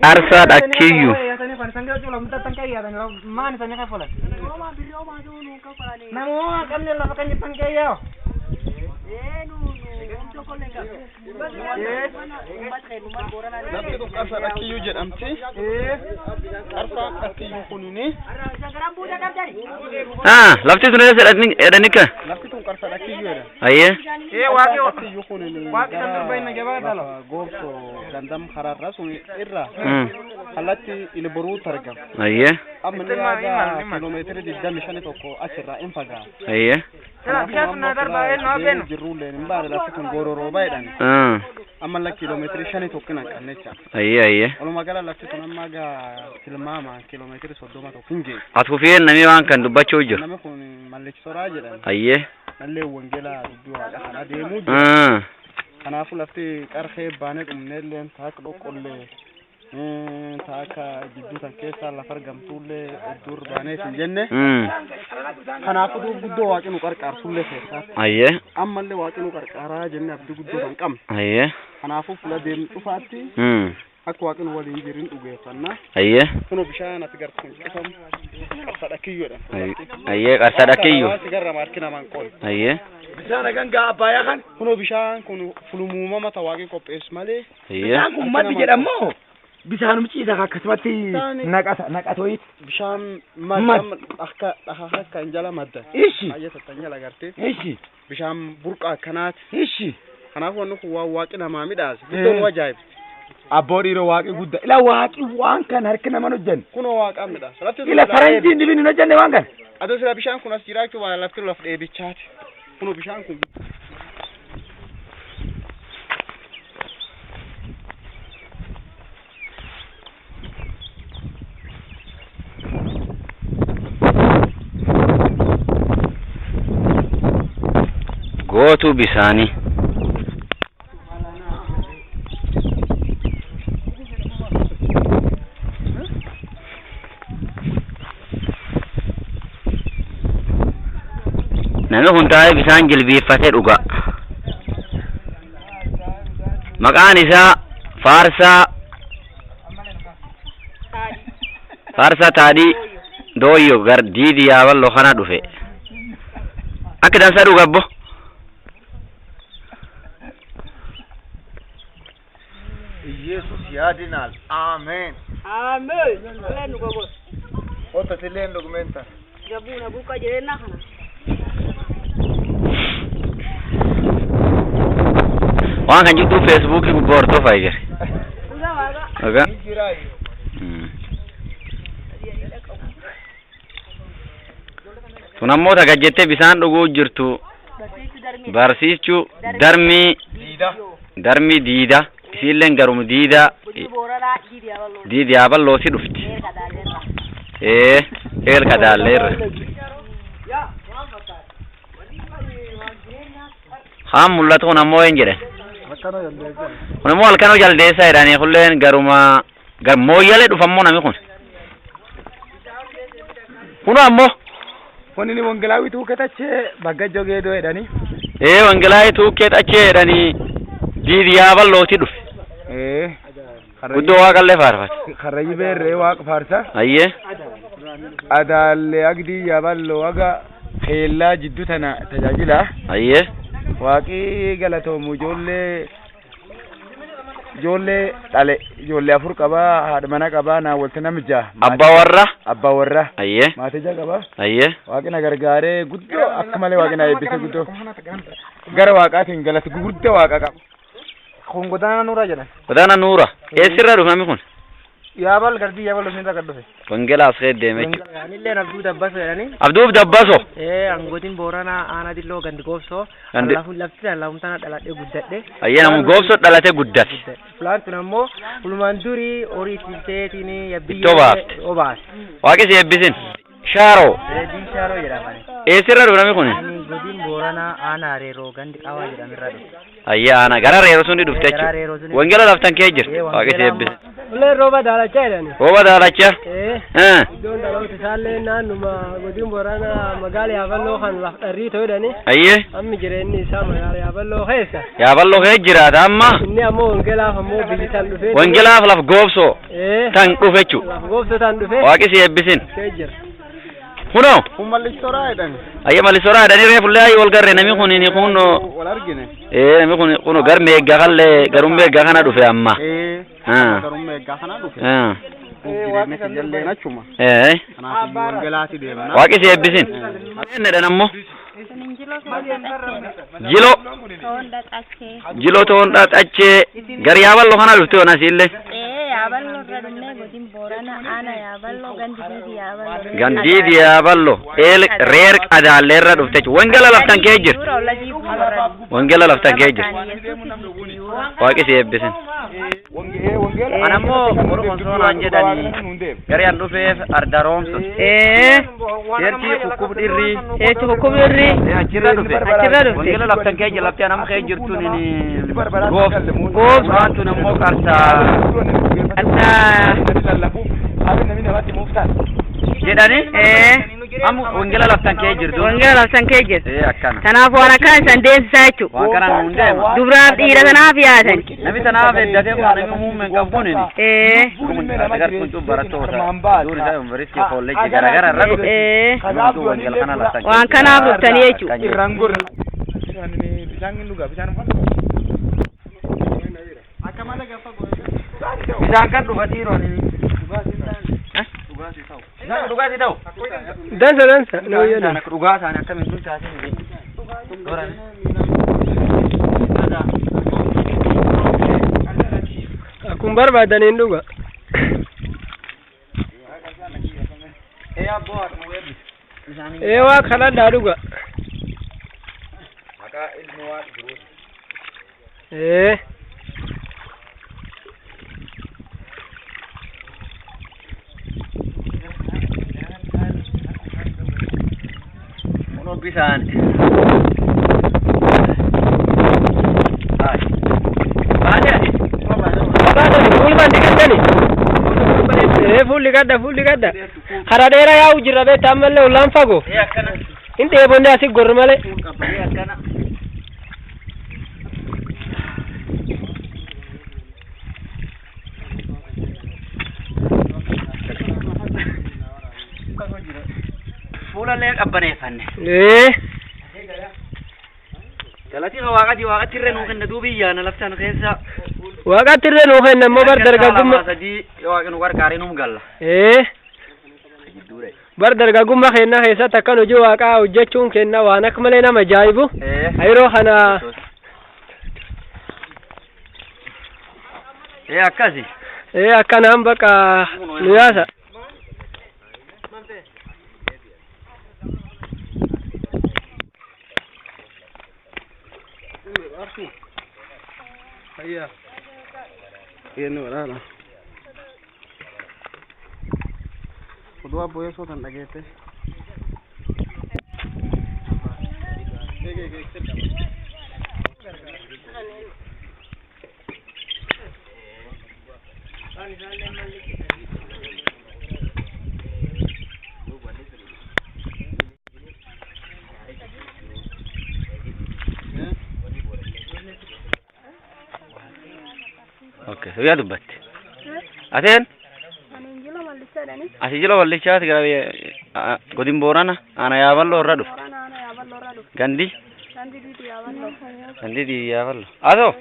Qarsaa Dhakkiyyu. Lafti kun Qarsaa Dhakkiyyuu jedhamti. Qarsaan Dhakkiyyuu kunini Ah, lafti sun eessa jedhanika? Lafti tun Qarsaa Dhakkiyyuu jedhama. Ayyee. Dhakkiyyuu kunini gara goobso gandam karaarraa sun irraa kallattii Ilboruutti argama. Ayyee. Amma inni haga kiiloomeetira 25 tokko achirraa hin fagaata. Ayyee. Kanaafuu amma fuula deemu jirrullee hin baane, lafti kun goororooba jedhani. Amma la kiiloomeetira 5 tokko hin hanqanne jecha. Ayyee ayyee. Walumaa gala lafti tun amma haga tilmaamaan kiiloomeetira 30 tokko hin geessu. As kufiyeen namni waan kan dubbachuu jiru. Namni kun Mallichoraa jedhama. Ayyee. Mallee wangeelaa dubbii waaqa kana deemuu jira. Kanaafuu lafti qarxee baanee dhumneellee taaka dhoqqollee, taaka jidduu tan keessaa lafa argamtuullee hedduu baanee hin jenne. Kanaafuu duub guddoo waaqni nu qarqaarsullee keessaatti. Ayyee. Ammallee waaqni nu qarqaaraa jennee abdii guddoo kan qabnu. Ayyee. Kanaafuu fuula deemnu dhufaatti akka waaqni nu waliin jirin dhugeeffanna. Ayyee. Kunoo bishaan ati gartu kun cufamu Qarsaa Dhakkiyyuu jedhama. Ayyee, Qarsaa Dhakkiyyuu. Hawaasi garra maarki namaan qola. Ayyee. Bishaan hagan gaa Abbaayyaa kan. Kunoo bishaan kun fulumuumama ta waaqni qopheessu malee. Ayyee. Bishaan kun maddi jedhamoo bisaanum ciisa akkasumatti naqata naqatoyit. Bishaan madda akka dhaha akka hin jala madda. Ishi. Ayya tattan jala gartee. Ishi. Bishaan burqaa akkanaati. Ishi. Kanaafuu wanni kun waan waaqni namaa midhaase. Guddoon nu ajaa'ibsi. Abboo dhiiroo, waaqi guddaa. Ila waaqi waan kan harki naman hojjanne. Kunoo waaqaan midhaase. Lafti sun Ila silaa faranjiin dhibin hin hojjanne waan kana. Adoo sila bishaan kun as jiraachuu baate lafti laf dheebichaati. Kunoo bishaan kun. Gootuu bisaanii. Namni kun taa'ee bisaan jilbiiffatee dhuga. Maqaan isaa Faarsaa Taadhii Dooyyo gar diidi yaaballoo kana dhufe. Akka dansaa dhuga abbo. ኢየሱስ ያድናል። አሜን። Ameen. Uleen nu gogor. Otatilleen dhugmenta. Gabuu na buuqa jireenya kana. Waan kan jirtu Feesbuukii gubbaa hordofaa jira. Dhugaa waaqa. Dhugaa. Jiraayu. Tun ammoo taga jettee bisaan dhuguu jirtu Barsiistuu darmii. Barsiistuu darmii. Diida. Darmii diida, isiilleen garum diida. Godina Booranaa diidi yaaballoo. Diidi yaaballoosi dhufti. Eer kadaalleerra. Ee, eel kadaalleerra. Haan mul'atu kun ammoo een jedhan? Kun ammoo Halkanoo Jaldeessaa jedhanii, kulleen garuma gar mooyyalee dhufa ammoo namni kun. Kunoo ammoo. Kunini Wongelaawi Tuukkee Tachee Baggajjoo Geedoo jedhani. Ee, Wangelaayii Tuukkee Xachee jedhanii, diidi yaaballooti dhufe. Ee. Guddoo waaqallee faarfate. Karrayyii beerree waaqa faarsa. Ayyee. Adaallee agdii yaaballoo haga keellaa jidduu tana tajaajila. Ayyee. Waaqii galatoomu, ijoollee dhale, ijoollee afur qabaa, haadha mana qabaa, naa walti nama jaha. Abbaa warra. Abbaa warra. Ayyee. Maatii jaha qabaa. Ayyee. Waaqni na gargaaree guddoo akka malee waaqni na eebbise, guddoo gara waaqaatiin galata gurguddaa waaqa qaba. Kun Godaana Nuuraa jedhan. Godaana Nuura. Eessirraa dhufe namni kun? Yaabal gardii yaabal ofiirraa gad dhufe. Wangeelaa as kee deeme jechuudha. Anillee Abduu Dabbaso jedhani. Abduuf Dabbaso. Ee, Angootiin Booranaa aanaa Dilloo gandi Goobsoo. Lafti lafum tana dhaladhee guddadhe. Ayyee, namu Goobsoo dhalatee guddate. Fulaan tun ammoo fulumaan durii horii ittiin yabbiyyee. Itti obaafte. Obaase. Waaqi si eebbisin. Shaaroo. Reediin Shaaroo jedhamani. Eessirraa dhufe namni kun? Ani godin Booranaa aanaa Areeroo gandi Qawaa jedhamirraa dhufe. Ayyaa, aanaa gara Reeroo suni dhufte Gara Areeroo jechuudha. suni. Wangeela laftan kee jirti. Ee, Waaqi si wangeela eebbisin. Ulee rooba daalachaa jedhani. Rooba daalacha. Ee. Iddoon dhaloota isaallee naannuma godin Booranaa magaala Yaaballoo kan laf dharrii ta'u jedhani. Ayyee. Ammi jireenyi isaa magaala Yaaballoo keessa. Yaaballoo kee jiraata amma. Inni ammoo wongelaaf ammoo biyyi tan dhufee. Wongelaaf laf goobsoo. Ee. Tan dhufe jechuudha. Laf goobsoo tan dhufee. Waaqi si eebbisin. Kee jira. Kunoo. Kun mallistoraa jedhani. Ayya mallistoraa jedhanii reefullee ayi wal garree namni kun inni kun. Wal argine. Ee namni kun kun gar meeggaa kallee garuu meeggaa kana dhufe amma. Ee. Garuu meeggaa kana dhufe. Jireenya kiyyallee achuma. Ee. Kanaaf wongelaati deemna. Waaqi si eebbisin. Eenyedhan ammoo. Jiloo. Jiloo toon dhachee gar Yaaballoo kana dhufte yoona siillee. Yaaballoo irra dhufnee godin Boorana aanaa Yaaballoo gandi diidi Yaaballoo. Gandiidi Yaaballoo eel reer qadaallee irra dhufte jechuudha. Wangela laftan kee jira. Wangela laftan kee jira. Waaqi si eebbisin. Ana ammoo boru konsoonaan jedhanii garee an dhufeef ardaroomsa. Ee. Seertii kukkub dhirrii. Seertii kukkub dhirrii. Achirra dhufe. Achirra dhufe. Wangela laftan kee jira lafti anam kee jirtu nini. Goof. Goof. Waan tun ammoo qarsaa. Jedhani. Ee. Amma wangela laftan kee jirtu. Wangela laftan kee jirtu. Ee akkana. Kanaaf waan akkana isan deemsisaa jechuudha. Waan kana nuun deema. Dubaraaf dhiira tanaaf yaatan. Namni tanaaf heddatee kun namni muummeen qabu kun inni. Ee. Kun barattoota. Duur isaa yuunivarsiitii kolleejjii garaagaraa irra dhufe. Ee. Wangela kana laftan. Waan kanaaf dhuftanii jechuudha. Irraan gorra. Bishaan dhugaa bishaan Bishaan kan dhufa dhiironni. Bishaan dhugaatii ta'u. Dansa dansa. Nama jedhan. Dhugaa isaanii akkamiin tun taasise. Akkuma barbaadaniin dhuga. Ee waa kadhadhaa dhuga. Ee. Kunoo bishaan. Fuulli dhiqattani. Ee fuulli gadda fuulli gadda. Karaa dheeraa yaa'u jirra beektaa ammallee ollaan fagoo. Hin dheebonne asii gorru malee. Fuulallee qabbaneeffanne. Ee. Galatii waaqati waaqatti irree nuu kenna duubi yaana laftaan keessa. Waaqatti irree nuu kenna immoo bar dargaggummaa. Sadii waaqni nu gargaaree nuum galla. Ee. Bar dargaggummaa keenya keessatti akkan hojii waaqaa hojjechuun kenna waan akka malee nama ajaa'ibu. Yeroo kana. Ee akkasi. Ee akkanaan bakka nu yaasa. Inni waraana. Oduu abbo yeesoo tan dhageette. Okay, guyyaa dubbatti. Ateen? Asi jila wallichaati gara godin Boorana ana Yaaballoo irra dhufe. Gandi? Gandi diidi Yaaballoo. Atoo?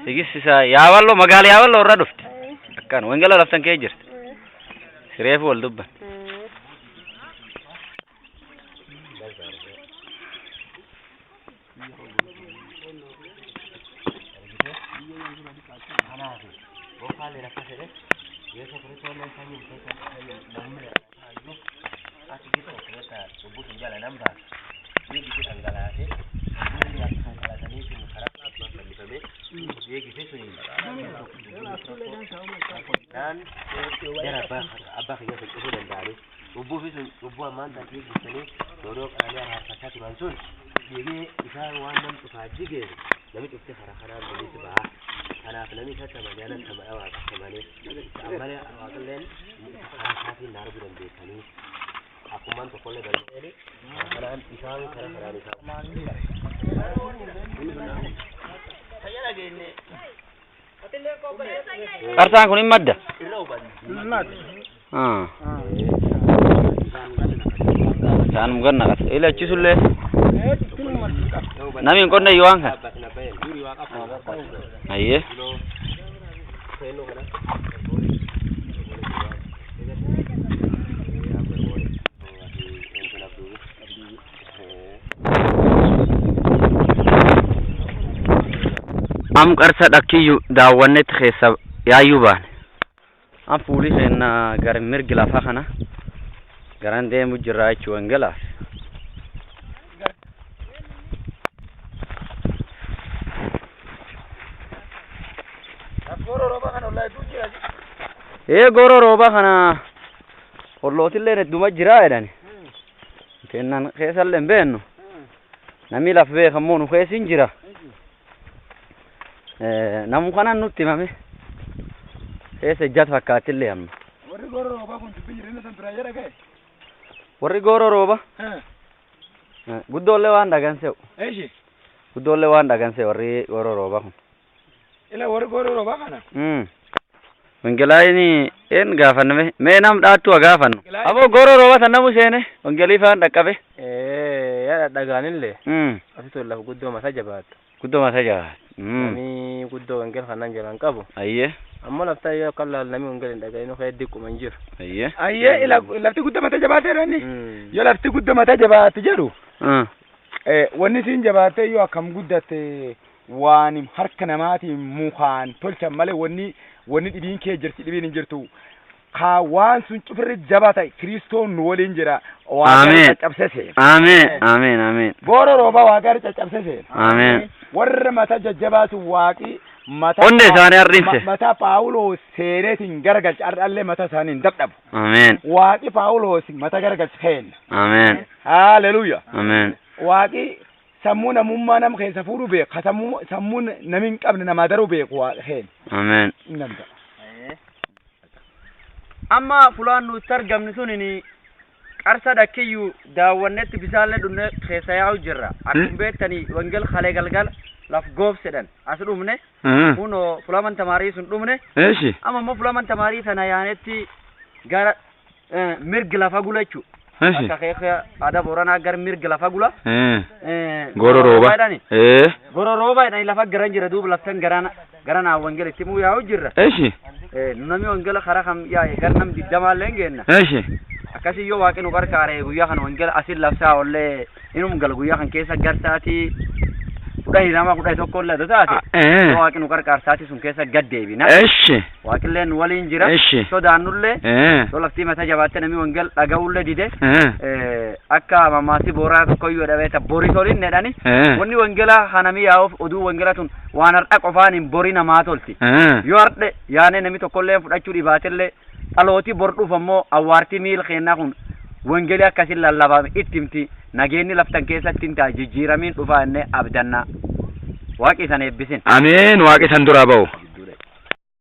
Sigissisaa Yaaballoo magaala Yaaballoo irra dhufte. Akkaan wangela laftan kee jirti. Sireefu wal dubban. Qarsaan kun hin madda? Isaan mugan naqata. Ila achisullee namni hin qonne iyyuu waan kana. Ayyee. Am qarsa dhakkiyyu daawwannetti keessa yaayyuu baane. Am fuulii keenya gara mirgi lafaa kana garan deemu jirra jechuu wangelaaf. Ee gooroo roobaa kana ollootillee hedduma jira jedhani. Kennan keessallee hin beeknu. Namni laf beekammoo nu keessa hin jira. Namu kanan nutti himame. Keessa ijjat fakkaattillee amma. Warri gooroo roobaa kun dubbii jireenya san biraa jala ga'e. Warri gooroo rooba. Guddoollee waan dhagan se'u. Eeshi. Guddoollee waan dhagan se'u warri gooroo roobaa kun. Ila warri gooroo roobaa kana. Wangelaayini een gaafanname mee nam dhaattu haa gaafannu. Aboo gooroo rooba san namu seene wangelii faan dhaqqabe. Yaa dhagaanillee. Asitti lafa guddoo mataa jabaattu. Guddoo mataa jabaattu. Namni guddoo wangel kanaan jalaan qabu. Ayyee. Ammoo laftaa yoo akka laal namni wangel hin dhagahin kee diqquma hin jiru. Ayyee. Ayyee ila lafti guddoo mataa jabaatee jedhani. Yoo lafti guddoo mataa jabaatti jedhu. Wanni siin jabaattee yoo akkam guddatte waan harka namaatiin mukaan tolchan malee wanni wanni dhibiin kee jirti dhibiin hin jirtu. Ka waan sun cufirri jabaa ta'e Kiristoon nu waliin jira. Ameen. Waaqarri caccabsee seena. Ameen. Ameen. Ameen. Gooroo roobaa waaqarri caccabsee seena. Ameen. Warra mataa jajjabaatu waaqi mataa Onnee isaanii har'inse. Mataa Paawuloos seeneetiin garagalche har'allee mataa isaanii hin dadhabu. Ameen. Waaqi Paawuloos mata garagalche keenna. Ameen. Haleluuya. Ameen. Waaqi sammuu namummaa nama keessa fuudhuu beeku. Ka sammuu sammuu namni hin qabne namaa daruu beeku waaqa keenya. Ameen. Hin danda'a. Amma fulaan nuti argamne sunini qarsa dhakkiyyuu daawwannetti bisaallee dhumne keessa yaa'u jirra. Akkuma beektanii wangel kalee galgala laf goobsedhan as dhumne. Kunoo fulaman tamaarii sun dhumne. Eeshi. Amma immoo fulaman tamaarii sana yaanetti gara mirgi lafa gula jechuudha. Akka keessa aadaa Booranaa gara mirgi lafa gula. Gooroo rooba. Gooroo rooba jedhani lafa garan jira duuba laftan garana garanaa wangel itti muu yaa'u jirra. Eeshi. Namni wangela karaa kam yaa'e gara nam digdamaallee hin geenna. Eeshi. Akkasii yoo waaqni nu gargaare guyyaa kana wangela asin labsaa ollee inum gala guyyaa kan keessa garsaatii 12 11 illee adda taate. Yoo waaqni nu gargaare saatii sun keessa gad deebina. Eeshi. Waaqillee nu waliin jira. Eeshi. Sodaannullee. Yoo laftii mataa jabaatte namni wangel dhaga'ullee dide. Akka mammaasii booraa tokkoyyuu dhabeeta borii toliin jedhani. Wanni wangelaa hanamii yaa'uuf oduu wangelaa tun waan har'a qofaan hin borii namaa tolti. Yoo har'e yaanee namni tokkollee fudhachuu dhibaatellee dhalootii bor dhufu ammoo awwaartii miila keenyaa kun wangeelii akkasiin lallabame itti himti nageenyi laftan keessatti hin ta'a jijjiiramiin dhufaa innee abdannaa. Waaqi isan eebbisin. Ameen waaqi isan duraa ba'u.